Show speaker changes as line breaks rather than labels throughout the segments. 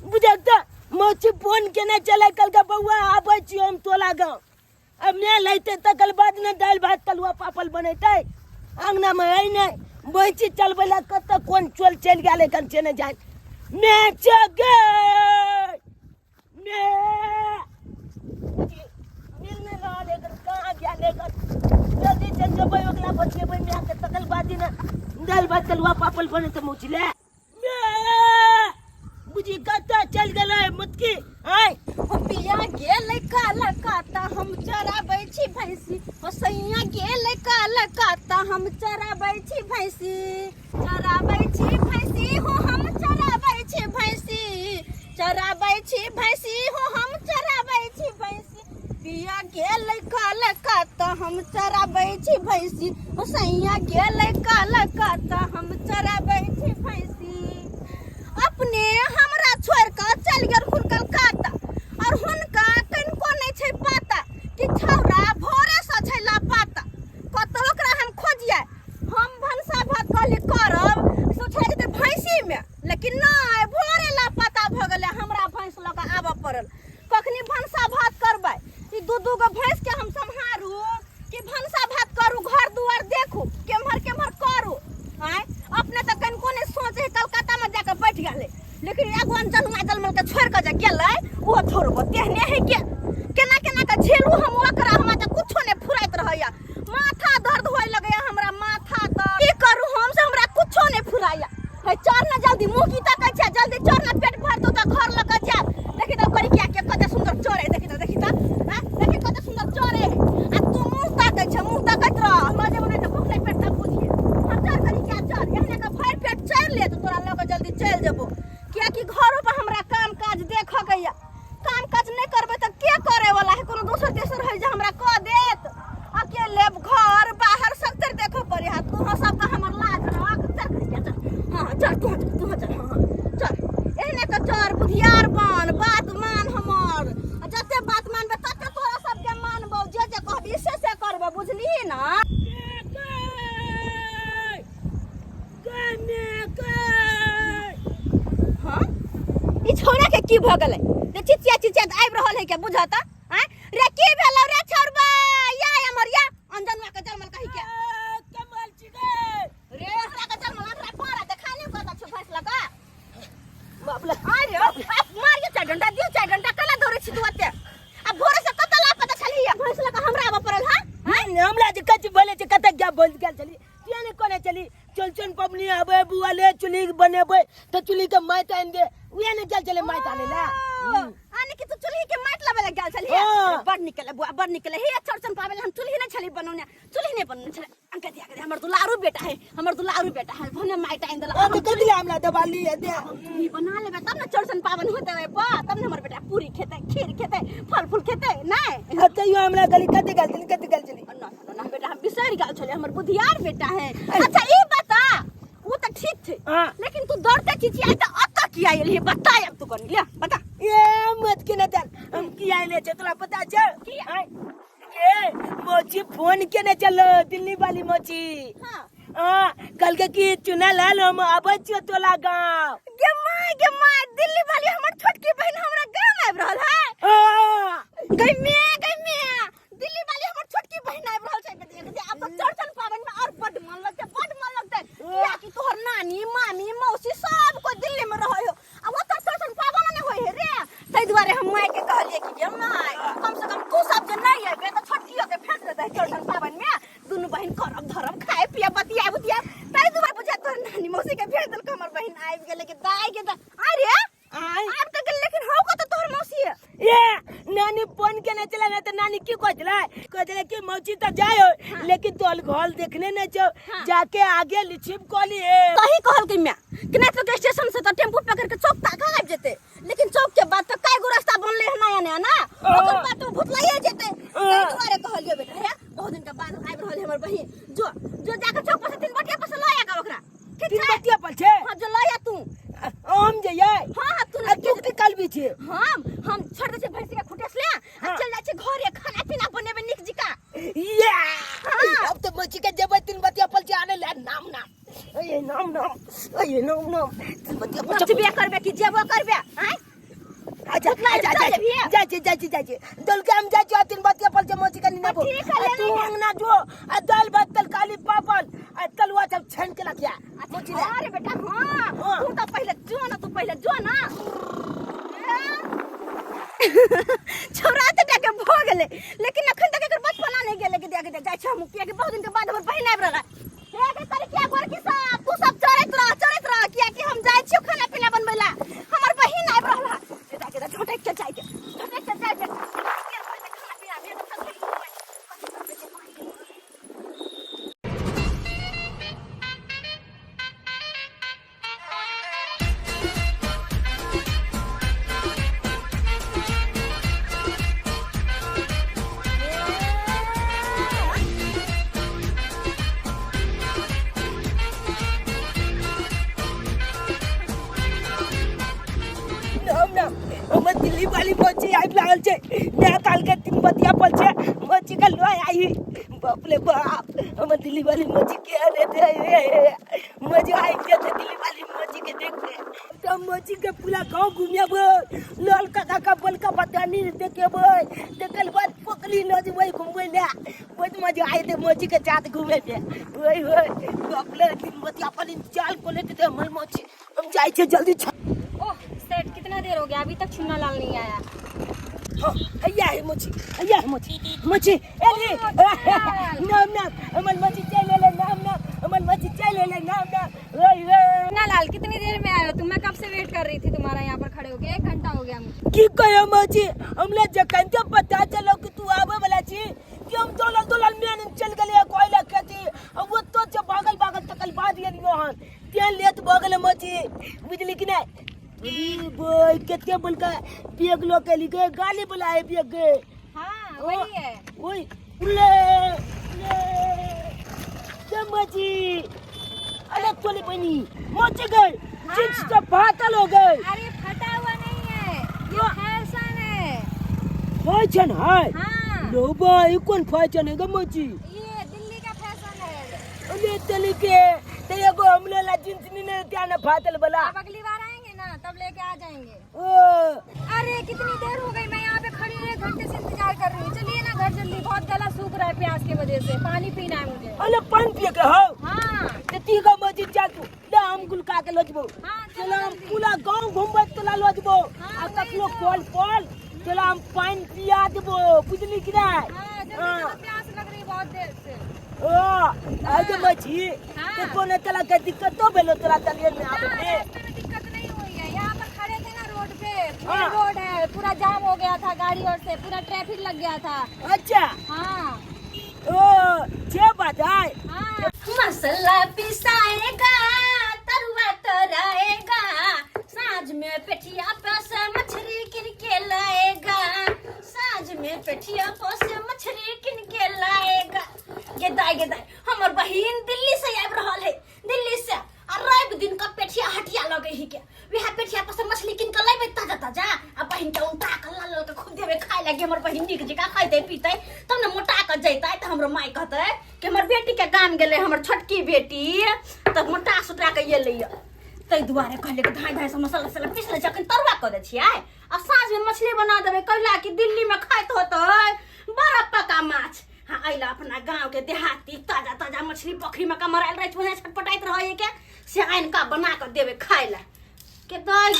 बुझक तऽ मौसी फोन केने छलै, कहलकै बौआ आबै छी हम तोला गाँव। अब नहि लैते तकर बाद ने दालि भात तलुआ पापड़ बनेतै। अङ्गनामे अइ नहि भैंसी चलबै लए कतऽ कोन चोल चलि गेल एखन से नहि जानि। मे गे मे मिल नहि रहल एखन, कहाँ गेल एखन? जल्दी चलि जेबै, ओकरा बचेबै मायके, तकर बाद ने दालि भात तलुआ पापड़ बनेतै। मौसी ले बुझी कतऽ चलि गेलै मुतकी? आय
ओ पिया गेलै कलकत्ता, हम चराबै छी भैंसी। ओ सैया गेलै कलकत्ता, हम चराबै छी भैंसी। चराबै छी भैंसी हो, हम चराबै छी भैंसी। चराबै छी भैंसी हो, हम चराबै छी भैंसी। पिया गेलै कलकत्ता, हम चराबै छी भैंसी। ओ सैया गेलै कलकत्ता, हम चराबै छी भैंसी। अपने हमरा छोड़ि कऽ चलि गेलखुन कलकत्ता, और हुनका कनिको नहि छै पता कि छौड़ा भोरेसँ छै लापता। कतऽ ओकरा हम खोजियै? हम भनसा भात कहली करब, सोचै जेतै भैंसीमे, लेकिन नहि, भोरे लापता भऽ गेलै। हमरा भैंस लऽ कऽ आबऽ पड़ल। कखनी भनसा भात करबै? ई दू दू गो भैंस के हम सम्हारू कि भनसा भात करू, घर दुआर देखू, केम्हर केम्हर करू? आँय, अपने तऽ कनिको नहि सोचे है, कलकत्ता में जाके बैठ गेलै, लेकिन एगो अनजनुआ जलमल के छोड़ि कऽ जे गेलै, ओहो छोड़बो तेहने है के केना केना के झेलू हम ओकरा। हमरा तऽ कुछो नहि फुराइत रहैया, माथा दर्द होए लगैया हमरा, माथा दर्द। की करू हम से हमरा कुछो नहि फुराइया। है चढ़ ना जल्दी, मुँह की तकै छै? जल्दी चढ़ ना, पेट भर दो तऽ घर लऽ कऽ जायब। देखी तऽ करी क्या के कते सुंदर चढ़े, देखी तऽ, देखी तऽ, हाँ, देखी कते सुंदर चढ़े है। आ तू मुँह तकै छै, मुँह तकैत रह, लऽ जेबो नहि तऽ भुखले पेट तऽ बुझिए। हम चढ़ करी क्या चढ़, एहने के भरि पेट चढ़ ले तऽ तोरा लऽ कऽ जल्दी चलि जेबो, कियाकि घरो पर हमरा काम काज देखऽ के यऽ। काम काज नहि करबै तऽ के करे वाला है? कोनो दोसर तेसर है जे हमरा कऽ देत? अकेले घर बाहर सब देखऽ पड़े है। तू सब तऽ हमर लाज रख। चल करिया चल, हाँ चल, तू चल, तू चल, हाँ हाँ चल, एहने के चल, बुधियार बन, बात मान हमर। आ जते बात मानबे तते तोरा सबके मानबौ, जे जे कहबी से से करबो, बुझलिही ना? हाँ, ई छौड़ा के की भऽ गेलै जे चिचिया चिचिया आबि रहल है? के बुझत आँय रे, की भेलौ रे छौड़बा? या अमर या अंजनवा के जलमल कही के
कमल छी गे
रे, हमरा के जलमल हमरा पारा देखा नहीं कत छ भैंस लगा
बाबला।
अरे आप मारियो चार डंडा दियो, चार डंडा। कला दौड़े छी तू ओते? आ भोरे से कत लापता छलही? भैंस लगा हमरा आबऽ पड़ल। हां।
नहीं, हमरा जे कच बोले छै कतक जा बोल गेल छली किया नहीं कोने चली? चल चल पबनी आबे बुआ ले, चुली बनेबै तऽ चुली के माटि आनि दे, उहे ने गेल छलै माटि आनै ला।
आने कि तू चुल्ही के माटि लाबे लग गेल छलही?
हाँ।
बड़ निकले बुआ, बड़ निकले। हे चौरचन पाबे हम चुल्ही नहीं छली बनौने, चुल्ही नहीं बनौने छले। अंका दिया करे, हमर दुलारू बेटा है, हमर दुलारू बेटा है, भने माटि आनि देला।
ओ तऽ कथी हमरा दबाली दे।
चुल्ही बना लेबे तब ने चौरचन पाबनि होतै ओहि पर, तब ने हमर बेटा पूरी खेतै, खीर खेतै, फल फूल खेतै नहीं?
आ तैयो हमरा गली कते गेल छली, कते गेल छली?
ना ना ना बेटा, हम बिसरि गेल छलियै, हमर बुधियार बेटा है। अच्छा ई बता, वो तऽ ठीक छै,
हाँ।
लेकिन तू दौड़ते चिचियाइ तऽ अतऽ किया एलही? बता अब तू कनी, ले बता।
ए मत के न चल, हम किया एले छै तोरा पता छै?
किया?
आँय? ए मोची फोन केने चलो, दिल्ली वाली मोची।
हाँ।
हाँ, कहलकै कि चुना लाल हम आबै छियो तोला गाँव।
गे माय, गे माय, दिल्ली वाली हमर छोटकी बहन हमरा गाम आबि रहल है।
हाँ।
गई मैं, गई मैं, दिल्ली वाली हमर छोटकी बहन आबि रहल छै। देख जे आब तऽ चौरचन पाबनि में और बड मन लगतै, बड मन लगतै, कियाकि तोहर नानी मामी मौसी सब कोई दिल्ली में रहै हो आ ओतऽ चौरचन पाबनि नहि होइ है रे। ताहि दुआरे हम माय के कहलियै कि गे माय, कम से कम तू सब जे नहि अयबे तऽ छोटकियो के भेज देतै, चौरचन पाबनि में दुनू बहिन करब धरब, खाए पियब, बतियाब उतियाब। ताहि दुआरे बुझा तोहर नानी मौसी के भेज देलको। हमर बहिन आबि गेलै कि दाइ के दाइ। अरे
आय
आब तऽ गेल, लेकिन हौ कतऽ तोहर मौसी?
ए नानी फोन केने छलै ने तऽ नानी की कहै छलै? कहै छलै कि मौसी तऽ जाय हो, लेकिन तोहर घर देखने नहि छौ,
हाँ।
जाके आगे लिछिप कहली हे।
सही कहलकै माय कि नहीं तो स्टेशन से तो टेम्पू पकड़ के चौक तक आबि जेतै, लेकिन चौक के बाद तो कई गो रास्ता बनले है नया नया ना, ओकर बाद तो भुतलाइए जेतै। ताहि दुआरे कहलियो बेटा, हे बहुत दिन के बाद आबि रहल है हमर बहिन, जो जो जाके चौक पर से तीन बटिया पर से लऽ आगा ओकरा। ठीक
तीन
छै?
बतिया पर छै।
हाँ, जो लऽ आ तू।
हम जइयै?
हाँ हाँ, तू
आ तू की कलबी छै?
हम छोड़ दै छियै भैंसी के खुटे से ले आ
हाँ।
चल जाइ छियै घरे, खाना पीना बनेबै नीक जिका।
ये
हाँ।
अब तो मौसी के जेबै तीन बतिया पर छै आने ले। नाम नाम, अये नाम नाम, अये नाम नाम, तीन बतिया पर।
नचबे करबै कि जेबै? तरुआ करबे आय।
अच्छा
भूख लागल,
जा
चल
जा
जेबही।
जा जा जा जा जा दल के हम जा जा तीन बतिया पर जे मोची के नेबो।
ठीक है, ले
तू
ले।
अंगना जो आ दाल भात तरकारी पापड़ आ तलुआ सब छान के रखिया मोची ले।
अरे बेटा हाँ,
हाँ।
तू तो पहले जो ना, तू पहले जो ना। छोरा तो जाके भो गेले, लेकिन अखन तक एकर बचपना नहीं गेले। के देख जाइ छै हम, किया कि बहुत दिन के बाद हमर बहिन आबि रहल है। हे के तरीका गोरकी सब, तू सब चरैत रह, चरैत रह, किया कि हम जाइ छियो खाना पीना बनबै ला, हमर बहिन आबि रहल है। जाके जा झटक के जाइ के, झटक के जाइ के खाना पीना भेल।
हम ना हमर दिल्ली वाली मोची आबि लागल छै, नया काल के तीन बतिया पर छै मोची के लोय आई। बाप रे बाप, हमर दिल्ली वाली मोची के अरे रे मजा आबि गेल छै दिल्ली वाली मोची के देख के। तो मोची के पूरा गांव घुमेबै, लाल काका का बलका बटानी देखेबै, तकर बाद पोखरी नजबै घुमबै ले। बहुत मजा आयते मोची के साथ घूमे में। ओए ओए बाप रे, तीन बतिया पर चाल कोले के हमर मोची, हम जाइ छियै जल्दी।
ओह सेठ, कितना देर हो गया, अभी तक चुन्ना लाल नहीं आया।
हाँ, हैया है मोची, हैया है मोची, मोची एली नाम नाम हमर मोची चल एले, नाम नाम हमर मोची चल एले, नाम नाम। ओए ओए
चुन्ना लाल कितनी देर में आए हो तुम? मैं कब से वेट कर रही थी तुम्हारा, यहाँ पर खड़े होके 1 घंटा हो गया मुझे।
की कहो मोची, हमला जखन के पता चलो कि तू आवे वाला छी कि हम दौलत दौलत में चल गेलिए कोयला खेती, अब वो तो जब भागल भागल तकल बाद गेलियो हन तें लेट भऽ गेलै मोची, बुझली कि नहि? अरे बोय कते बलका बेग लऽ के एली गे, गाली बोला है बेग गे।
हाँ, वही है।
ओए उले उले के मोची, अरे तोले बनी मोची गए।
हाँ।
जींस तो फाटल हो गए।
अरे फटा हुआ नहीं है ये,
हाँ।
फैशन है।
फैशन है?
हाँ।
लो भाई, कौन फैशन है गे मोची?
ये दिल्ली का फैशन है।
अरे तली के ते एगो हमले ला जींस नी ने त्या ना फाटल बला।
अब अगली बार आएंगे ना तब लेके आ जाएंगे।
ओ
अरे कितनी देर हो गई, मैं यहाँ पे खड़ी हूँ, 1 घंटे से इंतजार कर रही हूँ। चलिए ना घर जल्दी, बहुत गला सूख रहा है प्यास के वजह से, पानी पीना है मुझे।
अरे पानी पिए के हो?
हाँ।
ते ती गो मोची जा तू, ले हम गुलका के लजबो।
हाँ, चलो
चला हम
जल्दी।
पूरा गांव घूमबे तोला लजबो।
हाँ,
आ
वही
कखनो
तो।
कॉल कॉल तोला हम पानी पिया देबो, बुझली कि नहीं?
हाँ, जल्दी
हाँ।
चलो, प्यास लग रही है बहुत देर से।
ओ आगे मछी
हाँ।
ते कोनो तोला के दिक्कत तो भेलो तोरा तलिए में आबे
ना,
में?
रास्ते में दिक्कत नहीं हुई है, यहाँ पर खड़े थे ना रोड पे,
हाँ।
मेन रोड है, पूरा जाम हो गया था गाड़ी और से, पूरा ट्रैफिक लग गया था।
अच्छा।
हाँ।
ओ छे बात है।
हाँ।
मसाला पिसाएगा तरुआ तराएगा, साँझ में पेठिया पर से मछली किन के लाएगा, साँझ में पेठिया पर से मछली किन के लाएगा। गेदाय गेदाय हमर बहिन दिल्ली से आबि रहल है, दिल्ली से, आ रवि दिन का पेठिया हटिया लगे ही के, वएह पेठिया पर से मछली किन के लेबै ताजा ताजा, आ बहिन के उनटा के लाल लाल के खूब देबै खाय लागी। हमर बहिन नीक जकाँ खैतै पीतै तब ने मोटा के जैतै। तऽ हमरो माय कहतै कि हमर बेटी के गाम गेलै हमर छोटकी बेटी, तऽ मोटा सोटा के एलै। ताहि दुआरे कहलियै कि धाँइ धाँइ से मसाला वसाला पीस लै छै, अखन तरुआ कऽ दै छियै आ साँझमे मछली बना देबै। कैला कि दिल्लीमे खाइत होतै बड़ा पका माछ। हाँ, अइला अपना गाँव के देहाती ताजा ताजा मछली पोखरी में का मरायल रहै छै, ओहिना छटपटाइत रहै के से आनि कऽ बना कऽ देबै खाय लए। के दाइ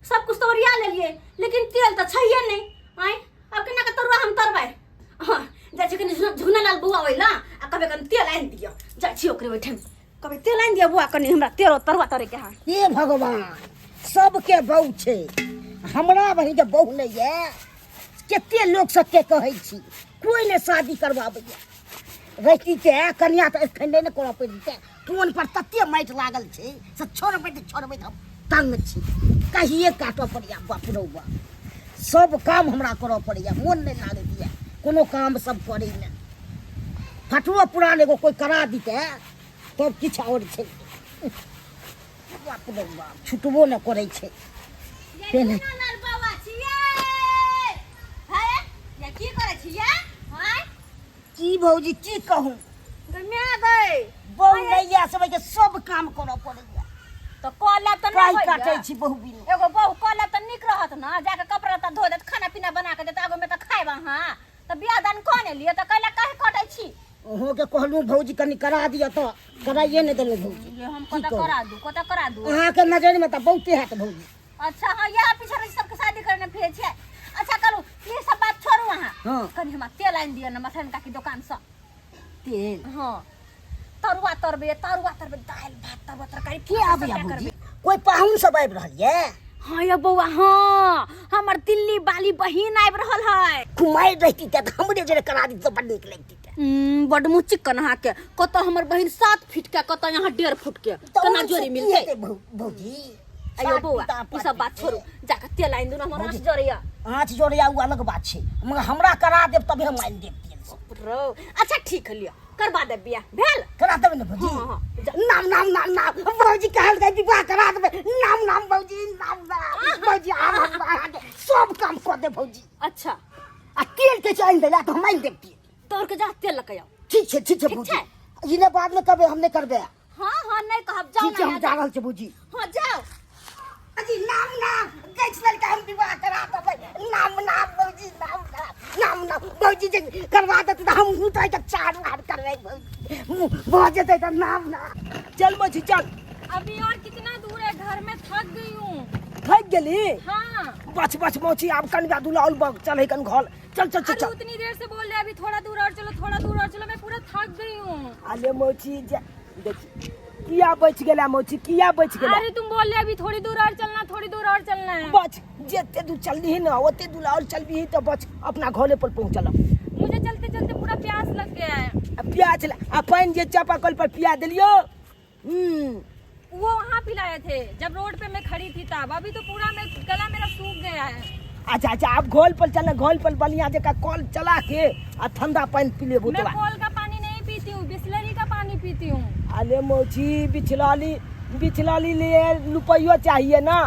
सब कुछ तऽ ओरिया लेलियै, लेकिन तेल तऽ छैहे नहि। आँय, आब केना कऽ तरुआ हम तरबै? हाँ, जाइ छी कनि झुना लाल बौआ ओहि ला आ कहबै कनि तेल आनि दिअ। जाइ छी ओकरे ओहिठाम, कहबै तेल आनि दिअ बौआ, कनि हमरा तेल तरुआ तरैके है।
हे भगवान, सबके बहु छै, हमरा बहिनके बहु नहि यऽ। कते लोक सबके कहै छी, कोइ नहि शादी करबाबैया। रहिती के कनिया तऽ एखन नहि ने करऽ पड़ितै। टोन पर तते माटि लागल छै से छोड़बैत छोड़बैत हम तंग छी, कहिए काटऽ पड़ैया। बाप रौ बाप, सब काम हमरा करऽ पड़ैया, मोन नहि लागैया कोनो काम सब करैमे। फटुओ पुरान एगो कोइ करा दितै तब किछु आओर छै। बाप रे बाप, छुटबो नहि करै छै।
पहले की करै छियै?
की भौजी की कहूँ,
गम्या गई
बहु नहीं यऽ सबके सब काम करऽ पड़ैया।
तऽ कऽ लेब तऽ
पाइ
नहि
काटै
होइए
छी बहु बिनु।
एगो बहु कऽ लेब तऽ नीक रहत ने, जाके कपड़ा लत्ता धो देत, खाना पीना बना कऽ देत, आगूमे तऽ खायब अहाँ। तऽ बियाह दान कऽ ने लिअ, तऽ कैला काहे कटै छी?
अहूँके कहलहुँ भौजी कनि करा दिअ तऽ कराइए नहि देलहुँ भौजी।
ये हम
की
कतऽ
कहू?
करा दू, कतऽ करा दू?
अहाँके नजरिमे तऽ बहुते हैत भौजी।
अच्छा हाँ, इएह पीछा रहै सबके शादी करने फिरै छियै। अच्छा करू, ई सब बात छोड़ू अहाँ।
हाँ।
कनि हमरा तेल आनि दिअ ने मथन काकी दोकानसँ।
तेल?
हाँ, तरुआ तरबै, तरुआ तरबै, दालि भात तरुआ तरकारी।
के आबैया भौजी? कोई पाहुन सब आबि रहल ये?
हाँ ये बौआ, हाँ, हमर दिल्ली वाली बहिन आबि रहल है।
कुमारि रहती तऽ हमरे जरे करा दी तऽ बड़ नीक लगती।
बड मुँह चिक्कन अहाँके। कतऽ हमर बहिन 7 फीट के, कतऽ यहाँ 1.5 फुट के,
तऽ
केना
ओहिसँ
जोड़ी
की
मिलतै?
हेतै भौजी?
अयो
सात
बौआ,
फीट आ
ई
पाँच
सब बात
फीट
छोड़ू,
के।
जाके तेल आनि दू ने, हमर आँच
भौजी,
जरैया।
आँच जरैया ओ अलग बात छै, मगर हमरा करा देब तबे हम आनि देब तेल सब।
रौ, अच्छा ठीक है, लिअ, करबा देब बियाह भेल।
करा देबै ने भौजी?
हाँ, हाँ, जा।
नाम नाम नाम नाम भौजी, कहल गई विवाह करा देबै। नाम नाम भौजी, नाम नाम भौजी। आब हम अहाँके सब काम कऽ देब भौजी।
अच्छा।
आ तेल के आनि देला तऽ हम आनि देब तेल।
तोर के जा तेल लऽ के आउ।
ठीक छै, ठीक छै।
ठीक
भौजी
छै।
ई ने बाद में कहबै हम नहि करबै।
हाँ हाँ, नहीं कहब, जाओ।
ठीक छै,
ना
हम जा रहल छी भौजी।
हाँ जाओ।
अजी नाम नाम गैस लड़का, हम विवाह करा देबै। नाम नाम भौजी, नाम नाम नाम नाम भौजी। जे करवा देतै तऽ हम उठै के चार वार करबै भौजी, भऽ जेतै तऽ। नाम नाम।
चल मौसी चल।
अभी और कितना दूर है घर में? थक गई हूँ।
थक गेली?
हाँ।
बच बच मौसी, आब कनिका दुलाउल बग चल कन घर, चल चल चल।
अरे
चल।
उतनी देर से बोल रहे अभी थोड़ा दूर और चलो, थोड़ा दूर और चलो, मैं पूरा थक गई हूँ।
अरे मौसी देखी किया बच गेला मौसी, किया बच गेला?
अरे तुम बोल रहे अभी थोड़ी दूर और चलना, थोड़ी दूर और चलना है।
बच जेते दूर चलली ना ओते दूर और चलबी तो बच अपना घरे पर पहुंचल।
मुझे चलते चलते पूरा प्यास लग गया है।
आ प्यास आ पानि जे चापाकल पर पिया देलियो।
वो वहाँ पिलाए थे जब रोड पे मैं खड़ी थी तब, अभी तो पूरा मैं गला मेरा सूख गया है।
अच्छा अच्छा, आप घोल पर चलना, घोल पर बढ़िया जगह कल चला के आ ठंडा पानी पी लेबो।
मैं
तोरा
कॉल का पानी नहीं पीती हूँ, बिस्लरी का पानी पीती हूँ।
अरे मौसी, बिछलाली बिछलाली लिए रुपयो चाहिए ना,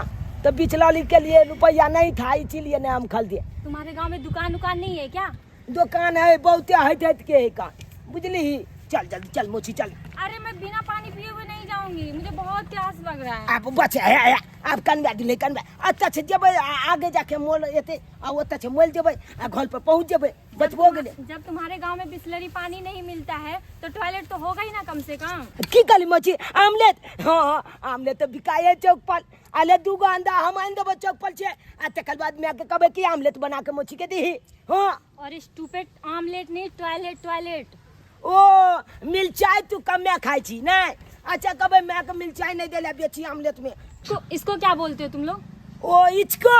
तो बिछलाली के लिए रुपया नहीं था, इसीलिए नहीं हम खरीदे।
तुम्हारे गांव में दुकान उकान नहीं है क्या?
दुकान है बहुते हट हट के है का, बुझली? चल जल्दी चल मौसी चल।
अरे मैं बिना पानी पिए हुए नहीं जाऊंगी, मुझे बहुत प्यास लग रहा है।
आप बच है है आप कनवा दिले कनवा। अच्छा अच्छा, जेबै आगे जाके मोल एते आ ओतऽ छै मोल जेबै आ घर पर पहुँच जेबै, बचबो गेलै।
जब तुम्हारे गांव में बिस्लरी पानी नहीं मिलता है तो टॉयलेट तो होगा ही ना कम से कम।
की कहली मौसी? आमलेट? हाँ हाँ, आमलेट तऽ बिकाए चौक पर। आले दूगो अंडा हम आनि देबै, चौक पर छै, आ तकर बाद माय के कहबै कि आमलेट बना के मौसी के दीही। हाँ।
और स्टूपिड, आमलेट नहीं, टॉयलेट टॉयलेट।
ओ मिरचाई तू कमे खाइ छी नहीं? अच्छा कहबै माय के मिरचाई नहीं देला बेची आमलेट में।
इसको, इसको क्या बोलते हो तुम लोग?
ओ इचको,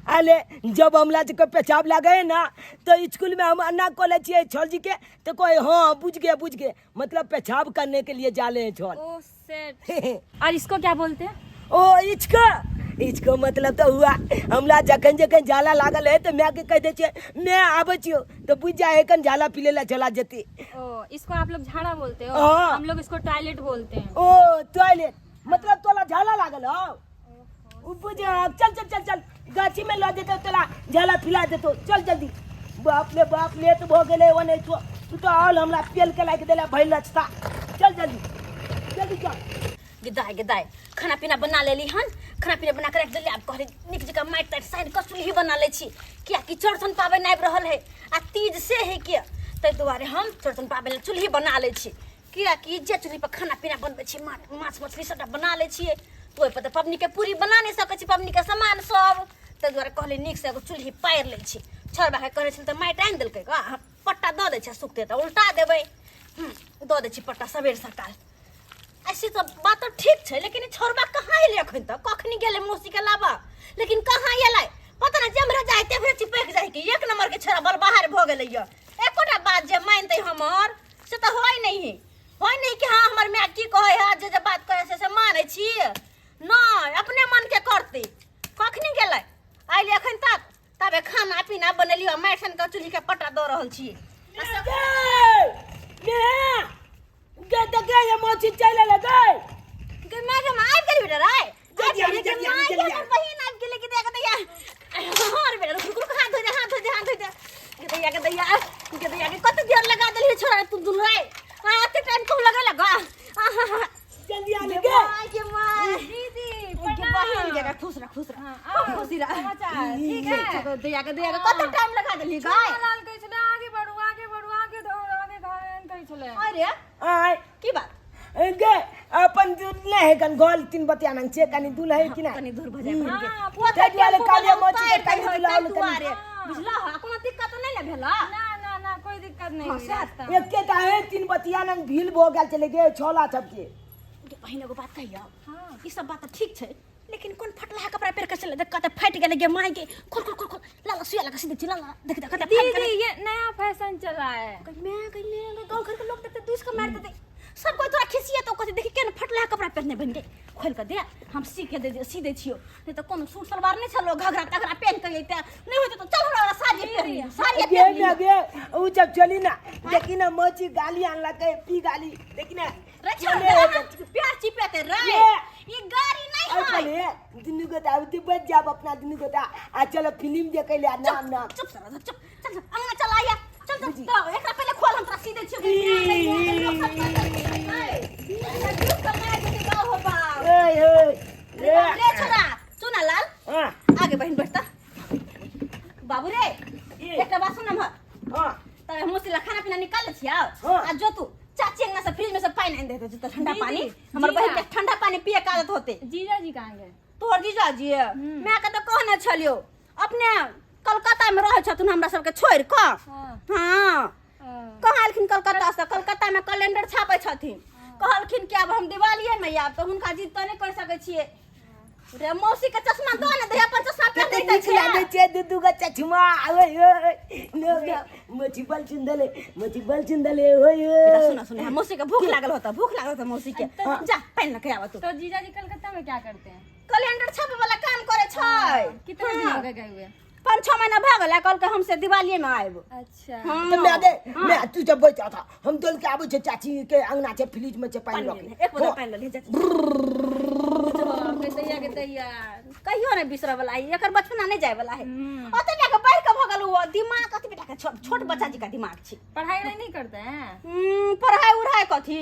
अरे जब हमला जी के पेशाब लागे है ना तो स्कूल में हम अन्ना कॉलेज छियै छल जी के, तो कोई हाँ बुझ गए बुझ गए, मतलब पेशाब करने के लिए जाले हैं छल।
ओ सेट। और इसको क्या बोलते हैं?
ओ इचको, इचको मतलब तो हुआ हमला जखन जखन जाला लागल है तो मैं के कह दे छियै मैं आबै छियो तो बुझ जाए है कन जाला पी लेला चला जती।
ओ इसको आप लोग झाड़ा बोलते हो?
हाँ।
हम लोग इसको टॉयलेट बोलते हैं।
ओ टॉयलेट मतलब तोला झाला लागल हो, उ बुझ। चल चल चल चल, गाछी में लऽ जेतौ, तोला झाला पिला देतौ, चल जल्दी। बाप रे बाप, लेट भऽ गेलै। ओने तो तू तो आल हमरा पेल के लाइक देला भइल लचता। चल जल्दी जल्दी चल।
गे दाय, खाना पीना बना लेली हन, खाना पीना बना के राखि देली। आब कहली नीक जकाँ माटि ताटि सानि कऽ चूल्ही बना लै छी, कियाकि चौरचन पाबनि आबि रहल है आ तीज से है के, ताहि दुआरे हम चौरचन पाबनि लए चूल्ही बना लै छी, कियाकि जे चूल्ही पर खाना पीना बनबै छी, माछ मछली सबटा बना लै छियै, तऽ ओहिपर तऽ पबनीके पूरी बना नहि सकै छी, पबनीके सामान सब, ताहि दुआरे कहली नीकसँ एगो चूल्ही पारि लै छी। छौड़बाके कहने छलै तऽ माटि आनि देलकै गऽ, पट्टा दऽ दै छै, सुखतै तऽ उल्टा देबै। दऽ दै छी पट्टा सबेर सकाल। ऐसे तऽ बात तऽ ठीक छै, लेकिन ई छौड़बा कहाँ एलै अखन तक? कखनी गेलै मौसीके लाबऽ, लेकिन कहाँ एलै पता नहि। जेम्हरे जाइ तेम्हरे चिपकि जाइ के, एक नंबर के छोड़ा बल बाहर भऽ गेलै यऽ। एकोटा बात जे मानतै हमर से तऽ होइ नहि है, होइ नहि कि हाँ हमर माय की कहै है, जे जे बात कहै से मानै छी नहि, अपने मनके करतै। कखनी गेलै, अयलै अखन तक? तबे खाना पीना बनेलियो, माटि सान के चूल्ही के पट्टा दऽ रहल छी।
गे देखे ये मौसी चलि एलै गे।
गे माय, गे माय, आबि गेली बेटा रे?
जल्दी आबी, जल्दी आबी, जल्दी आबी।
बहिन आबि गेलै कि देख दैया। हाँ रे बेटा, रुक रुक, हाथ धो दे, हाथ धो दे, हाथ धो दे। गे दैया, गे दैया, गे दैया, गे कते देर लगा देली छोरा तू दुनू रे? हाँ, एते टाइम क्यों लगे लगा?
जल्दी आबी
गे
गे।
माय, गे माय।
दीदी। समाचार ठीक है।
दैया के दैया के कते टाइम लगा देली गाय।
लाल कहै छलै आगे बढ़ू आगे बढ़ू आगे दौड़ आगे धान कहै छलै।
अरे
आय
की बात?
गे अपन दूध नहीं है कन गोल तीन बतिया नंग छे कनी दूल्हा है कि ना
कनी दूर भऽ जाय बहिन के।
हाँ,
ओ
ताहि दुआरे
टेम्पू
कालिया
वाला
मोची के
उतारि
कनी
दै
दुलावल
ताहि
कनी।
दुआरे। बुझलह कोनो दिक्कत नहि ने भेल?
ना ना ना, कोई दिक्कत नहीं
हाँ,
हुई
सएह
रास्ता में।
एकेटा है तीन बतिया नंग भील भो गेल चले गे छोला सबके।
गे बहिन एगो बात कहियौ?
हाँ।
ई सब बात तऽ ठीक छै, लेकिन कोन फटलाहा कपड़ा पहिर के चले देख कते फाटि गेलै गे माय गे। खोल खोल खोल खोल, ला ला सुइया लगा सीधे ला ला देख देख कते फाटि
दीदी
गेलै।
ये नया फैशन चला है।
गई मैं गई मैं गई, गाँव घर के लोग देखते दूस के मार देते सब कोई तोरा खिसिया तो कहते देखी केना फटलाहा कपड़ा पहिरने बनि गई। खोल के दे हम सी के दे सी दै छियौ, नहीं तऽ कोनो सूट सलवार नहि छलो घघरा तघरा पहिन के अइते नहि होइते तऽ चल हमरा साड़ी पहिर लिअ, साड़ी
गे
पहिर लिअ।
गे गे उ जब चली ना देखी ना मोची गाली आनलकै पी गाली देखी ना
रे छोड़
चले
दे ना, प्यार चिपेते रे।
ये।
ई गाड़ी नहीं
और
है।
पहले दुनू गोटा अब तू बच जाब अपना दुनू गोटा आ चलो फिल्म देखे ले नाम नाम।
चुप सर चुप, चल चल अंगना चल आया, चल चल तो एकरा पहले खोल हम तोरा सीधे छियो।
ए ए ए
ले छोरा सुना लाल
हां
आगे बहिन बैठता बाबू रे।
ए।
एकटा बात सुन हम।
हां
तब हम मुसिला खाना पीना निकाल छियो
हाँ।
आ जो तू चाची अंगना से फ्रिज में से पानी आनि देते तो ठंडा
दीदी,
पानी हमर
जीजा।
बहिन के ठंडा पानी पिए के आदत होते।
जीजा जी कहाँ गए?
तोहर जीजा जी मैं के तो कहने छलियो अपने कलकत्ता में रहै छथुन हमरा सबके छोड़ि कऽ।
हाँ।
हाँ
हाँ।
कहाँ एलखिन कलकत्ता से? कलकत्ता में कैलेंडर छापै छथिन। कहलखिन कि आब हम दिवालिये में आयब, तऽ हुनका जिद तऽ नहि कर सकै छियै। रे मौसी के चश्मा दऽ ने दे, अपन चश्मा
कते
पहिर दैत
नीक लागै
छै।
छै दू दू गो चश्मा। ओए ओए नो गे मोची बल चुंदले मोची बल चुंदले ओए
बेटा
ओए।
सुन सुन, मौसी के भूख लागल होता, भूख लागल होता मौसी के। जा पानि लऽ के आबऽ तू।
तो जीजा जी कलकत्ता में क्या करते हैं?
कैलेंडर छापे वाला काम करे छै।
कितना दिन हो गए गए हुए?
5-6 महीना भऽ गेलै, कहलकै हम से दिवालिये में आयब।
अच्छा।
हाँ।
तऽ मैं दे मैं तू जब बैठ था हम दौड़ के आबै छै चाची के अंगना छै फ्रिज में छै पानि
पानि
लऽ
लऽ
के।
ले, एक बोतल पानि लऽ ले चाची।
के दैया के दैया
कहियो नहि बिसरऽ वाला है, एकर बचपना नहि जाय वाला है। ओते जाके बढ़ि के भऽ गेल ओ दिमाग अथी बेटा के छोट बच्चा जी का दिमाग छै।
पढ़ाई नहीं नहीं करते हैं?
पढ़ाई उढ़ाई कथी,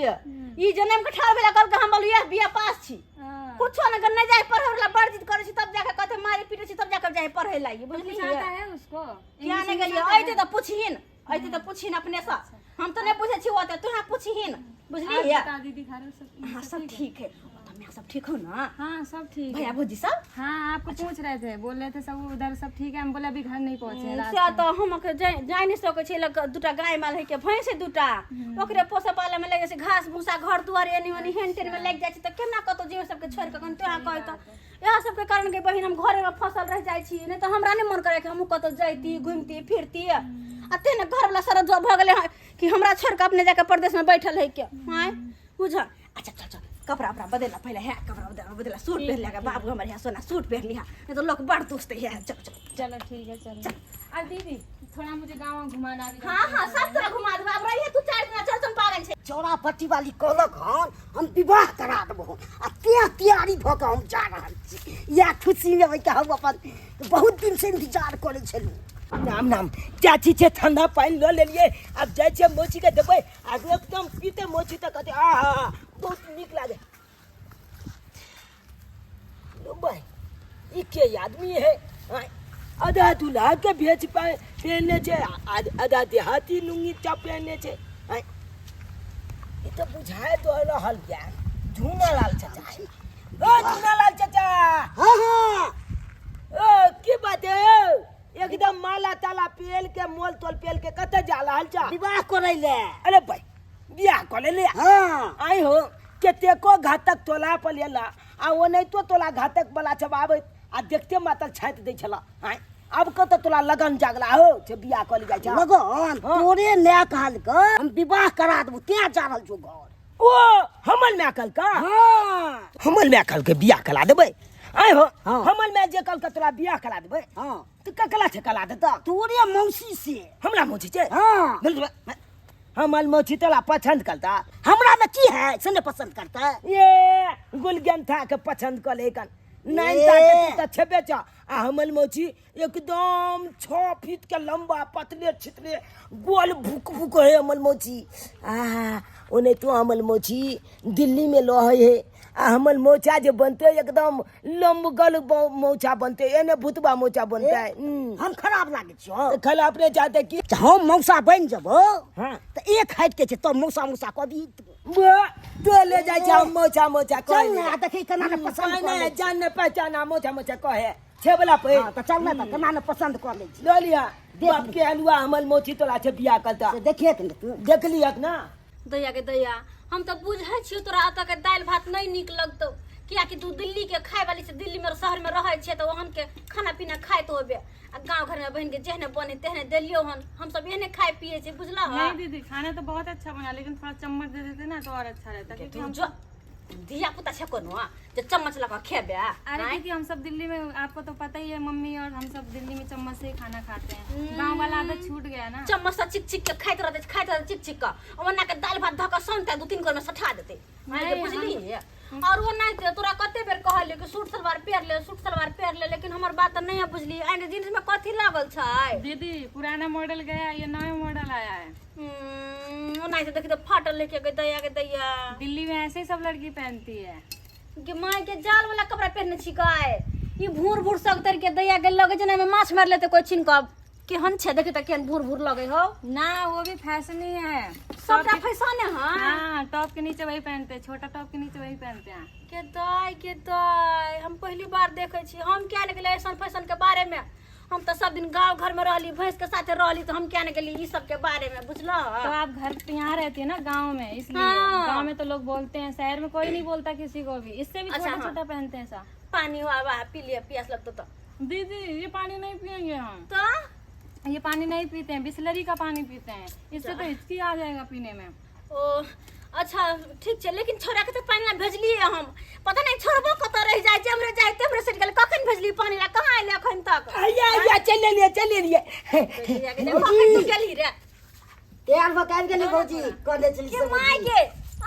ई जनम के ठाड़ भेला कहलकै हम बोलिए बीए पास छी।
हाँ।
कुछो न नहि जाय पढ़े वाला, बड़ जिद करै छी तब जाके कहते मारे पीटे छी तब जाके जाय पढ़े ला। बुझलियै?
कुछ आता है उसको?
किया नहि गेलियै? अइते तऽ पुछहिन, अइते तऽ पुछहिन अपने से, हम तऽ नहि पूछै छी ओते, तू पुछहिन। बुझलियै?
आप बता दीदी घर में सब
हाँ सब ठीक है। ओ तऽ सब ठीक हो ना?
हाँ सब ठीक है।
भैया भौजी सब?
हाँ आपको पूछ रहे थे, बोल रहे थे सब उधर सब ठीक है। हम बोले अभी घर नहीं पहुँचे हैं रात
से तऽ हम अखन जाय नहि सकै छी, लग दूटा गाय माल है के भैंस है दूटा, ओकरे पोसऽ पालऽ में लागि जाइ छै, घास भूसा घर दुआर एनी ओनी हेन टेन में लागि जाइ छै, तऽ केना कतौ जेबै सबके छोड़ि कऽ? कनि तोरा कहै तऽ इएह सबके कारण के बहिन हम घरे में फसल रहि जाइ छी, नहि तऽ हमरा नहि मन करै कि हमहूँ कतौ जैती घुमती फिरती। आ ते ने घरवला सारा जॉब भऽ गेलै हँ कि हमरा छोड़ि कऽ अपने जाके परदेश में बैठल है के। आँय बुझ। अच्छा चल चल कपड़ा उपड़ा बदला पहले, है कपड़ा बदला बदला सूट पहन लिया बाबू हमर, है सोना सूट पहन लिया, नहीं तो लोग बड़ दोस्त है। चल चल
चलो ठीक है चलो। और दीदी थोड़ा मुझे गाँव घुमाना भी।
हाँ हाँ सब तोरा घुमा देबो, आब रहिए तू 4 दिना चौरचन पाबनि छै।
चौरा पट्टी वाली कहलक हन हम विवाह करा देबो आ तें तैयारी भऽ कऽ हम जा रहल छी। इएह खुशीमे होइ कि हम अपन बहुत दिन से इंतजार करै छलहुँ।
नाम नाम चाची छै ठंडा पानि लऽ लेलियै, आब जाइ छियै मौसी के देबै आ एकदम पीते मौसी तऽ कहतै आ हा बहुत नीक लागे। भाई ई के आदमी है? आधा दूल्हा के भेज पहनने छै, आधा देहाती लुंगी टा पहनने छै। ई तऽ बुझाय दऽ रहल या झूना लाल चाचा। ओ झूना लाल चाचा।
हाँ हाँ।
ओ की बात है, एकदम माला ताला पेल के मोल तोल पेल के कतऽ जा रहल छा?
विवाह करै ले।
अरे भाई बियाह कऽ ले?
हाँ।
आई हो कतेको घातक तोला पर लेला आ ओनाहितो तोला घातक वाला सब आबैत आ देखते मातल छाँटि दै छला। आँय आब कतऽ तोला लगन जागला हो से बियाह कऽ ले जाइ छा?
लगन तोरे माय कहलकै हम विवाह करा देबो, तें जा रहल छौ घर।
ओ हमर माय कहलका?
हाँ।
हमर माय कहलकै बियाह करा देबै? आँय हो।
हाँ।
हमर माय जे कहलकै तोरा बियाह करा देबै।
हाँ।
तऽ ककला छै करा देतऽ?
तोरे मौसी से।
हमरा मौसी छै?
हाँ।
हमर मौसी तोरा पसंद करता?
हमरा में की है से नहीं पसंद करता।
ये गुलगंथा के पसंद कर ले कन नाइन ताके तू तऽ छेबे छ आ हमर मौसी एकदम 6 फीट के लंबा पतले छितले गोल भुक भुक है हमर मौसी। आ ओने तो हमर मौसी दिल्ली में लहे है आ हमर मौचा जे बनते एकदम लम्बगल मौचा बनते, एने भूतबा मौचा बनते।
हम खराब लागे छियो?
खल अपने चाहते की
हम मौसा बन जबो।
हाँ।
तऽ एक हाइट के छै तब मौसा मौसा कभी
तो ले जाइ छै हम मौचा मौचा
चल
कहे।
ने, आ देखी केना ने पसंद
नहीं
कऽ लै
नहीं जान ने पहचाना मौचा मौचा कहे छे वाला पे।
हाँ, तऽ चल ने, तऽ केना ने पसंद कऽ लै छी।
लऽ लिया।
देख।
बाप के हलुआ हमर मौसी तोरा छै बियाह करता।
से देखिए के ने तू।
देख लियक ना।
दैया के दैया, हम तऽ बुझै छियौ तोरा एतऽ के दालि भात नहि नीक लगतौ, कियाकि तू दिल्ली के खाय वाली से दिल्ली में शहर में रहै छै तऽ ओहन के खाना पीना खाइत होबे, आ गाँव घर में बहिन के जेहने बने तेहने देलियौ हन, हम सब एहने खाय पिए छै, बुझलह?
नहीं दीदी, खाना तो बहुत अच्छा बना, लेकिन थोड़ा चम्मच दे देते ना तो और अच्छा रहता, क्योंकि
तू
हम
जो धिया पुता छै कोनो जे चम्मच लऽ कऽ खेबे?
अरे दीदी, हम सब दिल्ली में, आपको तो पता ही है, मम्मी और हम सब दिल्ली में चम्मच से ही खाना खाते हैं, गांव वाला आदत छूट गया ना।
चम्मच से चिक चिक के खाइत रहते, खाइत रहते चिक चिक के, ओना के दालि भात धऽ कऽ सनतै दू तीन गोर में सठा देतै।
नहीं,
बुझली? और वो नहीं थे तोरा कते बेर कहलियो कि सूट सलवार पहिर ले, सूट सलवार पहिर ले, लेकिन हमर बात तऽ नहीं बुझली। आइ जींस में कथी लागल छै?
दीदी, पुराना मॉडल गया, ये नया मॉडल आया है।
ओना से देखी तऽ फाटल लेके के दैया के दैया।
दिल्ली में ऐसे ही सब लड़की पहनती है।
के माय के, जाल वाला कपड़ा पहिरने छी काय ई भूर भूर सब तर के दैया के लगे जेना एहिमे माछ मारि लेते कोई छीन कऽ, केहन छै देखी तऽ, केहन भूर भूर लगे हो।
ना, वो भी फैशन ही है।
सबटा फैशन है। हाँ।
हाँ, टॉप के नीचे वही पहनते हैं, छोटा टॉप के नीचे वही पहनते हैं।
के दाय के दाय, हम पहली बार देखै छी। हम क्या ने गेलियै ऐसन फैशन के बारे में, हम तऽ सब दिन गांव घर में रहली, भैंस के साथे रहली, तऽ हम क्या ने गेली ई सब के बारे में, बुझलह?
तो आप घर पे यहाँ रहती है ना गांव में, इसलिए।
हाँ।
गांव में तो लोग बोलते हैं, शहर में कोई नहीं बोलता किसी को भी, इससे भी
अच्छा,
छोटा
हाँ।
छोटा पहनते हैं ऐसा।
पानी हो आवा, पी लिया, प्यास लगतो तो।
दीदी, ये पानी नहीं पियेंगे हम।
तो
ये पानी नहीं पीते हैं, बिस्लरी का पानी पीते हैं, इससे तो हिचकी आ जाएगा पीने में।
ओ अच्छा, ठीक छै, लेकिन छोड़ा के तऽ पानि ला भेजलियै हम, पता नहीं छोड़बो कतऽ रहि जाइ, जेम्हरे जाइ तेम्हरे सटि गेल। कखन भेजली पानि ला, कहाँ एलै अखन तक?
आइया आइया, चलि एलियै, चलि एलियै।
कखन तू गेलही रे?
तैयार भऽ के आबि गेली भौजी, कहने छली
के
से
माय
भौजी।
के,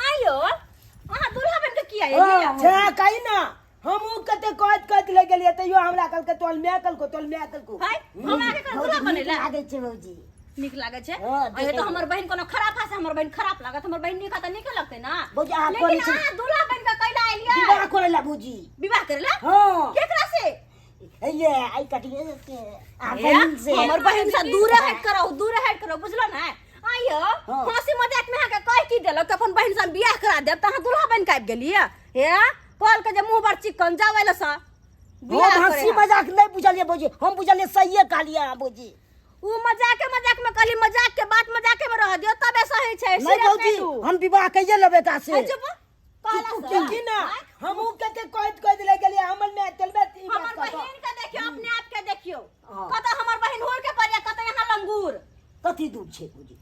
आइयो अहाँ दूल्हा बन के किया एलियै?
छे कही ना, हमहूँ कते कहैत कहैत ले गेलियै तैयो हमरा कहलकै तोहर माय कहलको, तोहर माय कहलको।
हाय, हम आके कर
भौजी
दूल्हा
नीक
बनेला।
लागै छै भौजी।
नीक लागै छै?
हाँ,
अरे
देखै
तो हमर बहिन कोनो खराब है से हमर बहिन खराब लागत? हमर बहिन नीक है तऽ नीके लगतै ना।
भौजी, अहाँ
लेकिन
कहने छली-
अहाँ दूल्हा बन के कैला एलियै?
विवाह करै ला भौजी।
विवाह करेला?
हाँ।
केकरा से?
हे, आइ कटिए के आ
ए,
बहिन से।
हमर बहिन से दूरे हट करो, दूरे हट करो, बुझलो ना? आइयो।
हाँ।
हंसी मजाक में अहाँके कह की देलक कि अपन बहिन से हम बियाह करा देब, तऽ अहाँ दूल्हा बन के आबि गेलियै? हे, कहल के जे मुंह बड़ चिकन जाबै लए सँ
हम
बियाह करे
हंसी
ला।
मजाक नहीं बुझलिए भौजी, हम बुझलिए सहिए कहलिए अहाँ भौजी।
उ मजाके मजाक में कहली, मजाक के बात मजाके में रह दियो तबे सही छै।
नहीं
सीरियस
भौजी,
नहीं लू।
हम विवाह कैये लेबै एकरा से।
अरे चुप, कहला से।
की ना, हमहूँ कते कहैत कहैत ले गेलियै, हमर माय चलबै ई बात
हमर
कहतौ।
बहिन के देखियो, अपने आप के देखियो।
हाँ।
कतऽ हमर बहिन होर के पड़िया, कतऽ यहाँ लंगूर।
कथी दूर छै भौजी?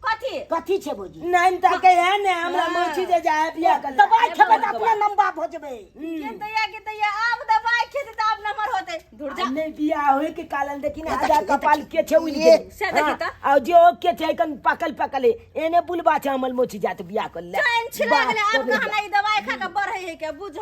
कथी?
कथी छै भौजी?
नाइन ताके है ने हमरा मौसी जे जाए बियाह कर
दवाई खेबै तऽ अपने लम्बा भऽ जेबै।
के दैया के दैया, आब दवाई खेतै तऽ आब नमहर होतै, धुर जा।
नहीं बियाह होए के कारण देखी ना,
ये
आधा
देखी,
कपाल
ये
के छै उड़
ये,
गेलै।
से देखी
हाँ,
तऽ।
आ जे ओ के छै कन पाकल पाकल है, एने बुलबा छै हमर मोची जात बियाह कर ले।
चैन छिला
बाप
गेलै आब।
रे
कहाँ ई दवाई खा के बढ़ै है के बुझ,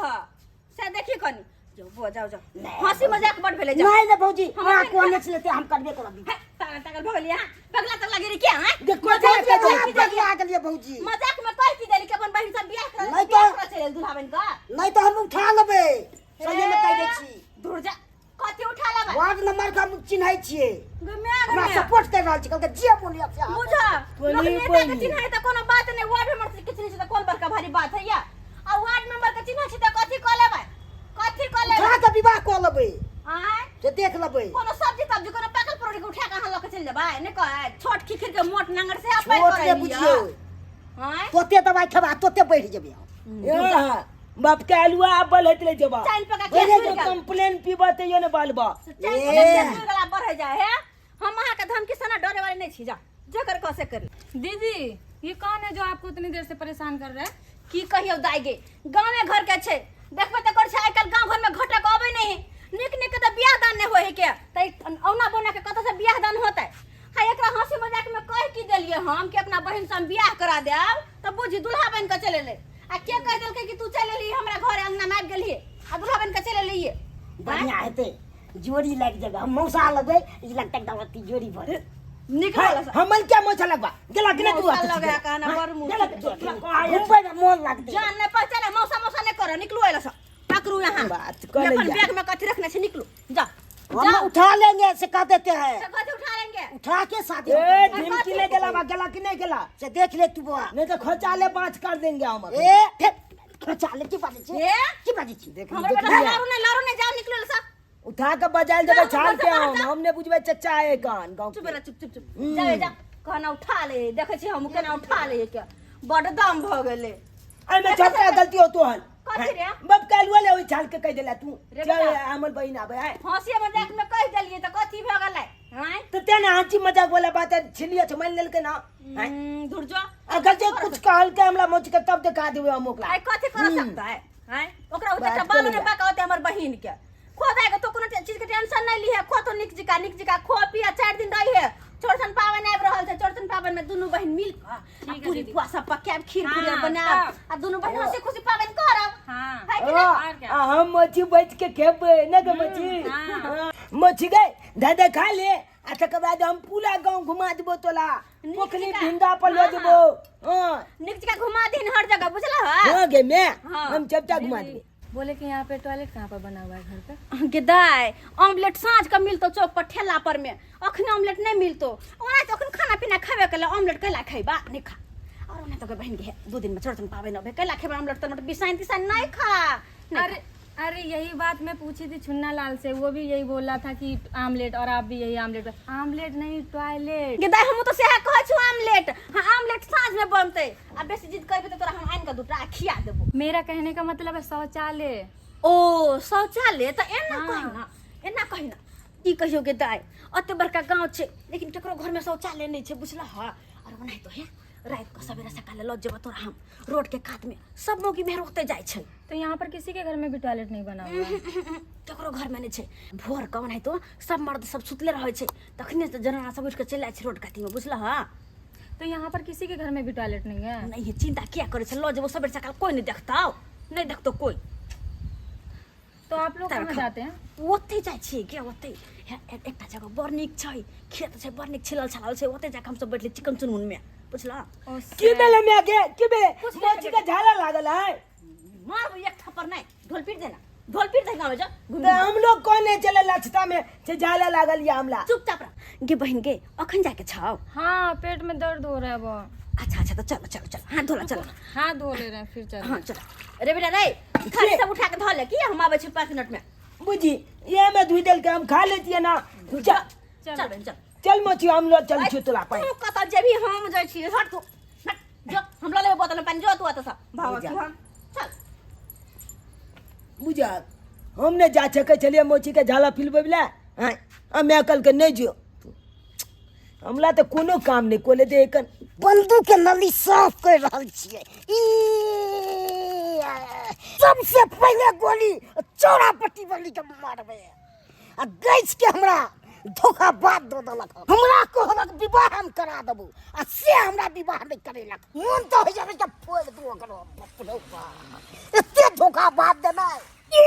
से देखी कनी। जो बो, जाओ जाओ, हंसी मजाक बड़ भेलै, जाओ।
नहीं नहीं भौजी,
हमर
अहाँ
बहिन
कहने छलियै ते हम करबे करब।
हे, पागल तागल भऽ गेलियै अहाँ? पगला तगला गिरी के हैं?
जे कोथी
भौजी,
के
अहाँ पगला गेलियै भौजी।
मजाक में कह की देली कि अपन बहिन से बियाह कर
नहीं
बियाह
तो-
कर चल दूल्हा बन के।
नहीं तऽ हम उठा लेबै, सहिए में कहि दै छी।
दूर जा, कथी उठा लेबै?
वार्ड नंबर के हम चिन्है छियै।
गे माय गे
हमरा
माय।
सपोर्ट कर रहल छी, कहलकै जे बोलिए से अहाँ।
बुझा
बोली,
लोक नेता के
बोली।
चिन्है तऽ कोनो बात नहि, वार्ड मेंबर के चिन्है छै तऽ कोन बड़का भारी बात है या? आ वार्ड मेंबर के चिन्है छै तऽ कथी कऽ लेबै, कथी कऽ लेबै?
उठा के विवाह कऽ लेबै।
आँय?
से देख लेबै।
कोनो सब्जी तब्जी, कोनो पाकल परोड़ी के उठा के अहाँ लऽ के चलि जेबै? नहि कहै छोट खिखिर के मोट नांगर से पैर
छोट
करै
के
लिअ।
बुझियौ।
आँय?
तोते दवाइ खेबै आ तोते बढ़ि जेबै हम।
यहाँ बाप के आलुआ आब बलहैत रह जेबा।
चाइन पका के
ओने
सुति
जो
गेल।
कंप्लेन पीबा तैयो ने बालबा।
चाइन पका के सुति गेला, बढ़ै जाय है। हम अहाँके धमकी से ना डरे वाले नहीं छी, जा जे कर कह से कर।
दीदी, ये कौन है जो आपको इतनी देर से परेशान कर रहा है?
की कहियौ दाइ गे, गाँवे घर के छै, देखबै तऽ कर छै। आइ काल्हि गाँव घर में घटक अबै नहीं, नीक नीक के तऽ बियाह दान नहि होइ है के, तऽ ई औना बौना के कतऽ से बियाह दान होतै? हा, एकरा हंसी मजाक में कह की देलियै हम कि अपना बहिन से हम बियाह करा देब, तऽ बुझी दुल्हा बनि कऽ चलि एलै। आ के कहि देलकै कि तू चलि एलही हमरा घर अंगना में आबि गेलही? आ दूल्हा बन के चलि एलियै।
बढ़िया हेतै, जोड़ी लागि जेबै, हम मौसा लगबै, ई लगतै एकदम अथी जोड़ी भर।
निकल एलसँ।
हमन क्या मौसा लगबा गेला कि नहीं तू?
मौसा लगे कहना बड़ मुँह।
घुमबै मे मोन लगतै।
जान नहीं पहचाने, मौसा मौसा नहीं करो, निकलू एलसँ, पकड़ू यहाँ।
बात कर
अपन
लिया।
बैग में कथी रखने छै, निकलू, जा।
हम उठा लेंगे से कह देते हैं।
से कथी उठा लेंगे?
उठा के शादी
ए
हम करेंगे।
ढिमकी ले गेला बा, गेला कि नहीं गेला?
से देख ले तू बौआ।
नहीं तो खोचा ले बाँच कर देंगे हम।
ए फिर खोचा ले, की बाजै छी?
ए?
की बाजै छी?
देख
हमर
देख
बेटा
लिया।
लारू नहीं, लारू नहीं, जाओ, निकलू एलसँ।
उठा के बजाल देबै छाल के, हम हमने बुझबै चचा है कान गाँव
चुप
के।
रह, चुप चुप चुप, जा जा, कहना उठा ले, देखै छी हम केना उठा ले के, बड दम भऽ गेलै।
एहिमे छोटका गलती हो तोहन।
कथी रे?
बब काल्हि ले ओहि छाल के कहि देला तू।
रे
चल
बेटा।
हमर बहिन आबै है।
हंसी मजाक में कहि देलियै तऽ कथी भऽ गेलै? आँय?
तऽ तें ने हंसी मजाक वाला बात है, छिलिए छै मानि लेलकै ना। आँय?
धुर जो।
अगर जे कुछ कहलकै हमरा मोच के तब देखा देबै हम ओकरा।
आइ कथी कर सकता है? आँय, ओकरा ओते
बात
बालो
करू
ने बाका होते हमर बहिन के। खो दाय तो कोनो चीज के टेंशन नहीं ली है, खो तो निक जिका निक जिका खो पिया, 4 दिन रही है। चौरचन पावन आबि रहल छै, चौरचन पावन में दुनू बहिन मिल के आ
ठीक है
पूरी
दीदी।
पुआ सब पकायब, खीर
हाँ,
पूरी बनायब
तब।
आ दुनू बहिन हंसी खुशी पावन करब।
हाँ।
है कि नहीं?
और क्या?
आ हम मच्छी बैठ के खेबै ने गे मच्छी?
हाँ।
मच्छी गए धधे खा ले आ तकर बाद हम पूरा गांव घुमा देबो तोला,
नीक
पोखरी
जकाँ।
भिंडा पर लऽ
हाँ,
जेबो। हाँ।
निक जिका घुमा दिन हर जगह, बुझल है?
हाँ गे मैं।
हाँ।
हम चपटा घुमा देबै।
बोले कि यहाँ पे टॉयलेट कहाँ पर बना हुआ है घर पे?
गे दाय, ऑमलेट साँझ के मिलतो चौक पर ठेला पर में, अखने ऑमलेट नहीं मिलतो। ओना तो अखन खाना पीना खाबे के ऑमलेट कैला खैबा? नहीं खा। और ओना तो गे बहिन गे 2 दिन में चौरचन पाबनि अबे, कैला खेबा ऑमलेट? तमलेट बिसाइन तिसाइन नहीं खा, नहीं।
अरे अरे, यही बात मैं पूछी थी छुन्ना लाल से, वो भी यही बोला था कि आमलेट, और आप भी यही आमलेट। आमलेट नहीं, टॉयलेट।
गे दाय, हम तो सेहा कहै छु आमलेट। हाँ, आमलेट साँझ में बनतै। आ बेसी जिद करबे तऽ तोरा हम आनि के दूटा खिया देबो।
मेरा कहने का मतलब है शौचालय।
ओ शौचालय तऽ एना
हाँ।
कही ना, एना कही ना। की कहियो गे दाय, अते बड़का गाँव छै लेकिन केकरो घर में शौचालय नहीं छै, बुझलह? और ओनाहि तो हे राति के सवेरे सकाले लऽ जेबो तोरा हम, रोड के कात में सब मौगी मेहर ओतै जाइ छै।
तो यहाँ पर किसी के घर में भी टॉयलेट नहीं बना हुआ है?
केकरो घर में नहीं छै। भोर के ओनाहितो सब मर्द सब सुतले रहै छै, तखने तऽ जनाना सब उठि के चलि जाइ छै रोड काती में, बुझलह?
तो यहाँ पर किसी के घर में भी टॉयलेट नहीं है?
नहीं है, चिंता किया करे छै, लऽ जेबो सवेरे सकाल, कोई नहीं देखतौ, नहीं देखतौ कोई।
तो आप लोग
तार
कहाँ
खा।
जाते हैं?
ओतै जाइ छियै के, ओतै एकटा जगह बड़ नीक छै, खेत छै, बड़ नीक छिलल छालल छै, ओतै जाके हमसब बैठली चिकन चुनमुन में, बुझलह?
ओ,
की भेलै माय गे? की भेलै?
कुछ नहीं।
मच्छी के झाला लागल है।
मारबो एक थप्पड़, नहीं ढोल पीट देना, ढोल पीट दे, गाँव जा घूमि।
तऽ हम लोग कौन नहीं चले लक्षता में से झाला लागल या हमला।
चुपचाप रह गे बहिन गे, अखन जाके छाओ?
हाँ, पेट में दर्द हो रहा है बहुत।
अच्छा अच्छा, तो चलो चलो चलो, हाथ धोला, चलो।
हाथ धो ले रहे हैं फिर चल।
हाँ चलो। रे बेटा रे, थाली सब उठा के धो ले कि हम आबै छी 5 मिनट में।
बुझी ये में धुई देल के हम खा लेतिए ना। चल।
चल बहिन, चल।
चल मछी, हम लोग चल छी तोला पाई।
तू कतऽ जेबही? हम जाइ छी, हट तू, हट जो, हम लऽ लेबै बोतल में पानी, जो तू ओतऽ सँ भागऽ
जा।
छी हम, चल।
बुझा हम ने जा सकै छलियै मोची के झाला फिलबै ला। आँय, आ मैं कल के नहीं जियो, हमला तऽ कोनो काम नहि कोले दे एखन।
बंदूक के नली साफ कर रहल छियै। ई सबसे पहले गोली चौड़ा पट्टी वाली के मारबै। आ गैस के हमरा धोखा बात दऽ देलक, हमरा कहलक विवाह हम करा देबो, आ से हमरा विवाह नहि करेलक। मोन तऽ होइ छै फोड़ि दू ओकरो। बाप रे बाप, एते धोखा बात देनाइ! ये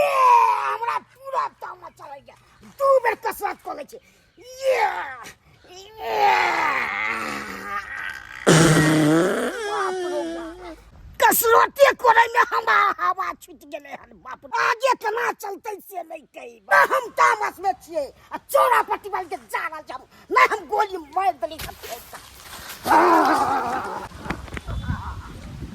हमरा पूरा तामा चढ़ैया, 2 बेर कसरत कऽ लै छी। ये बाप रे बाप, कसरते करे में हमरा हवा छूटि गेलै हन। बाप रे, आगे केना चलतै से नहि कही। हम तामस में छियै आ चौड़ा पट्टी वाली के जा रहल छी हम, नहि हम गोली मारि देली।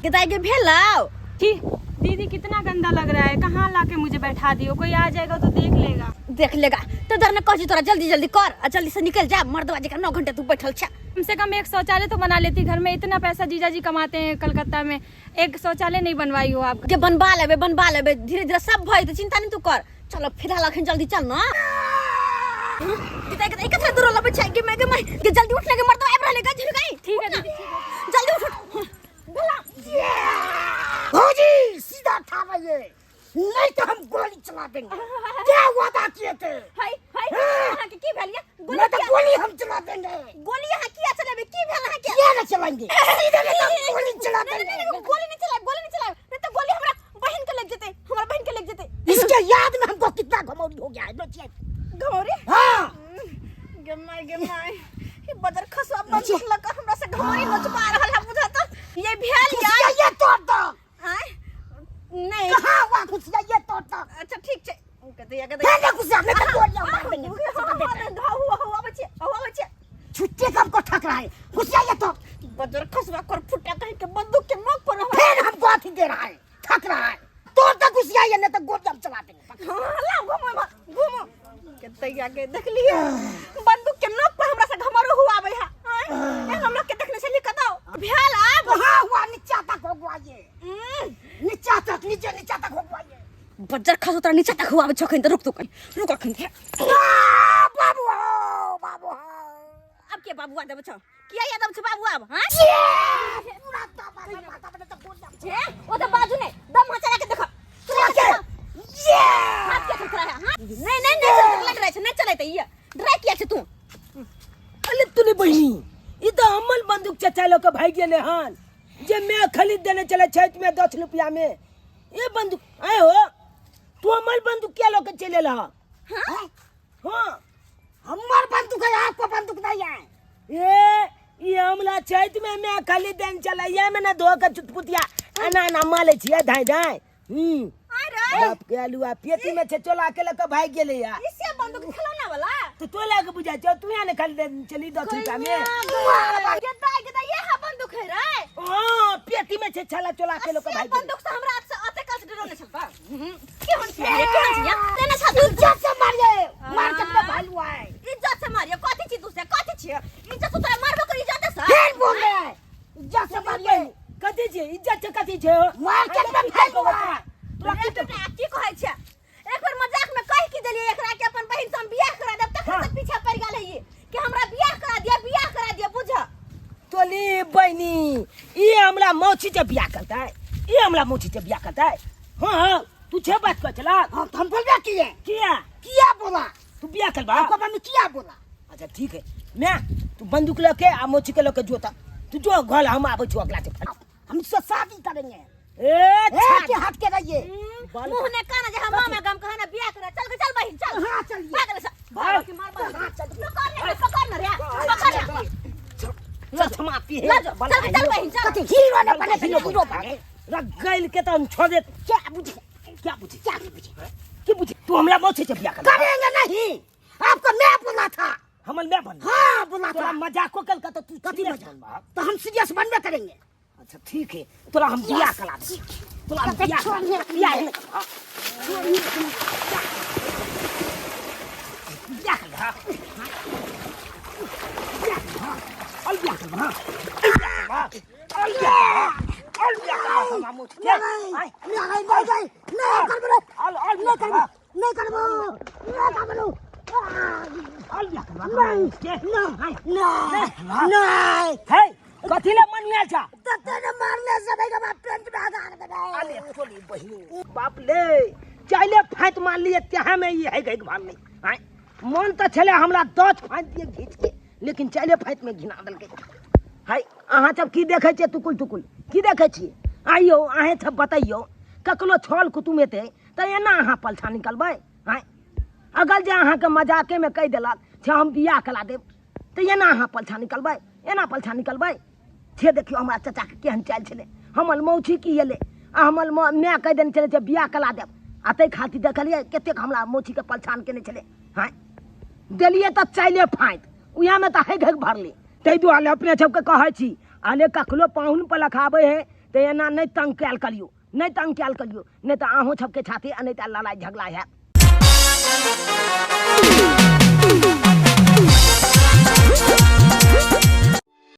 गे दाइ गे, भेलौ?
छी दीदी, कितना गंदा लग रहा है, कहाँ ला के मुझे बैठा दियो? कोई आ जाएगा तो देख लेगा।
देख लेगा तो दर ने कहै छी तोरा, जल्दी जल्दी कर आ जल्दी से निकल जा, मर्दवा जकाँ 9 घंटा तू बैठल छ।
कम से कम एक शौचालय तो बना लेती घर में। इतना पैसा जीजा जी कमाते हैं कलकत्ता में, एक शौचालय नहीं बनवाई हो आप?
के बनबा लेबै, बनबा लेबै, धीरे धीरे सब भऽ जेतै, चिंता नहीं तू कर। चलो फिलहाल अखन जल्दी चल ना। गे दाइ गे, कथरा दूर लबै छै? गे माय गे माय गे, जल्दी उठ ने गे, मर्दवा आबि रहलै गे, झुरगाई।
ठीक है दीदी।
जल्दी उठ उठ, भेला।
भौजी, सीधा ठाबैये, नहीं तो हम गोली चला देंगे। क्या वादा किए थे?
हाय हाय, अहाँके की भेल ये? गोली
नहीं तो
किया?
गोली हम चला देंगे।
गोली अहाँ किया चलेबै? की भेल अहाँके?
क्या नहीं चलाएंगे? सीधे नहीं तो हम गोली चला
नहीं, नहीं,
देंगे।
नहीं, गोली नहीं चलाएब, गोली नहीं चलाएब, नहीं तो गोली हमरा बहिन के लग जेतै, हमरा बहिन के लग जेतै।
इसके याद में हमको कितना घमौरी हो गया है देखिए।
घमौरी?
हाँ।
गे माय, गे माय, ई बदर खसुआ बंदूक लऽ कऽ हमरा से घमौरी नोचबा रहल है बुझाता। ये भेल यार।
खुशिया तोड़ दो।
आय नहीं।
कहाँ हुआ खुशिया ये तोड़ दो।
अच्छा ठीक छै। कते कते
फिर नहीं खुशिया नहीं तो तोड़ लिया मार देंगे। छुट्टी का हमको ठक रहा है खुशिया ये तो।
बजर खसुआ कर फुटा कहीं के बंदूक के नोक पर रहा।
फिर हमको अथी दे रहा है, थक रहा है। तोड़ दो खुशिया ये नहीं तो गोद हम चला देंगे।
हाँ ला घूमो घूमो। कते आगे देख लिए बंदूक के नोक पर हमरा से घमरो हुआ आबै है। आय हम लोग के देखने छली कतौ भेल आब।
कहाँ हुआ? नीचा तक हो गया ये। नीचा तक, नीचे नीचा तक हो गया ये।
बज्जर खसो तोरा नीचा तक हुआ आबै छखन त रुक तो कहीं, रुक अखन।
आ, बाबू हो, बाबू हो।
अब के बाबू आ देब छौ? किया याद आबै छौ बाबू आब? हां?
ये, पूरा दबा, दबा, दबा, दबा, बोल दम।
जे, ओ त बाजू नै, दम हाथ चला के देखो।
तोरा के? ये!
हाथ के थरथरा है, हां? नहीं, नहीं, नहीं, चलत, लग रहा छै, नहीं चलैत ई। डराय किया छै तू?
अरे तूने बहिनी, ई त हमर बंदूक चचा लऽ के भागि गेलै हन, जे मैं खरीद देने चले छठि में 10 रुपया में। ये बंदूक आए हो, तू हमर बंदूक किया लऽ के चलि एलह?
हाँ?
हाँ।
हमर बंदूक है, आपको बंदूक नहीं है।
ए, ई हमला चैत में मैं खाली देन चला, ये में ना धो के चुटपुटिया एना एना माले छियै धाय धाय।
अरे
बाप के आलूआ पेटी में छे चोला के लके भाग गेलै या।
इसे बंदूक खिलौना वाला?
तो तो लागे बुझाय छौ, तू यहाँ ने खाली देन चली 10 रुपया में।
गेदा गेदा ये हा बंदूक है रे।
हां, पेटी में छे छला चोला के लके
से
भाग गेलै।
बंदूक से हमरा से अते कस डरो ने छलबा। केहन छियै रे, केहन छियै? तेना छा तू।
इज्जत से मारिए, मार के अपना भालू आए।
इज्जत से मारिए, कथी छी तू से, कथी छियै? इज्जत से तोरा मारबो कर इज्जत से।
फिर बोल रहे हैं, इज्जत से मारिए।
कथी छियै? इज्जत से कथी छै?
मार के अपना भालू आए।
तोरा की
रे बेटा, की कहै छै? एक बेर मजाक में कह की देलियै एकरा के अपन बहिन से हम बियाह करा देब, तखन से पीछा पड़ गेल है कि हमरा बियाह करा दिया, बियाह करा दिया, बुझ।
तोली बहिनी, ई हमरा मौसी से बियाह करतै, ई हमरा मौसी से बियाह करतै। हाँ, हाँ, तू छे बात कह चला।
हाँ, तो हम बोलबे किए?
किया?
किया बोला?
तू बियाह करबा?
आपको मम्मी किया बोला?
अच्छा ठीक है, मैं तू बंदूक लके आ मौसी के लके जोता, तू जो घर हम आबै छौ अगला से।
हम से शादी करेंगे।
ए,
ए,
छाड़।
के हाथ के रहिए।
बाल
मुंह ने काना जे हम मामा गाम कहा ना बियाह करा। चल चल बहिन चल।
हाँ, चलिए।
भाग ले सा। भाग के मार मार।
हाँ, चल।
पकड़ ले, पकड़ न रे, पकड़ ले।
चल, समाप्ति है।
ला जो, चल चल बहिन चल।
कथी हीरो ने बने हीरो बने।
रख गइल के तो हम छोड़ दे।
क्या बुझे?
क्या बुझे?
क्या बुझे?
की बुझे? तू हमरा मौसी से बियाह कर।
करेंगे नहीं, आपको मैं बोला था।
हमर मैं बन।
हाँ, बोला
तोरा
था।
मजाको कल का तो तू
कथी
serious
मजाक?
बनबा।
तो हम सीरियस बनबे करेंगे।
अच्छा ठीक है, तोरा हम बियाह करा दे। तोरा हम बियाह करा दे। बियाह है ना? बियाह कर हाँ। बियाह कर हाँ। और बियाह कर हाँ। और बियाह कर हाँ। और बियाह कर हाँ। और बियाह कर हाँ। मामू, ठीक है?
नहीं,
आय।
नहीं, नहीं, नहीं, नहीं करबो रे।
और
नहीं
बियाह कर
करबो,
हाँ।
नहीं करबो, नहीं करबो।
और बियाह कर हाँ।
नहीं,
ठीक है?
नहीं, नहीं, नहीं।
हे, कथी ले मनिया छा?
तो तेरे मारने से भाई बाप पेंट में आधार बनाए।
अरे चोली बहिनी, बाप ले, चाइले फाँत मार लिए त्याहा में ई है गई भाल नहीं। आय, मन तो छले हमरा 10 फाँत दिए घीच के, लेकिन चाइले फाँत में घिना देलकै। हाय, अहाँ सब की देखै छियै टुकुल टुकुल? की देखै छियै? आइयो, अहें सब बतैयो, ककरो छल कुटुम एतै तऽ एना अहाँ पलछा निकलबै? आय, अगर जे अहाँके मजाके में कहि देलक जे हम बियाह करा देब, तऽ एना अहाँ पलछा निकलबै? एना पलछा निकलबै? से देखियौ हमरा चचाके केहन चालि छलै। हमर मौसी की एलै आ हमर माय कहि देने छलै जे बियाह करा देब, आ ताहि खातिर देखलियै कतेक हमरा मौसीके पलछान केने छलै। हाँ, देलियै तऽ चाइले फाँति, उएहमे तऽ हैग हैग भरलै। ताहि दुआरे अपने सबके कहै छी, अरे कखनो पाहुन पलख आबै है तऽ एना नहि तंग कयल करियौ, नहि तंग कयल करियौ, नहि तऽ अहूँ सबके छाती आ नहि तऽ लड़ाइ झगड़ा हैत।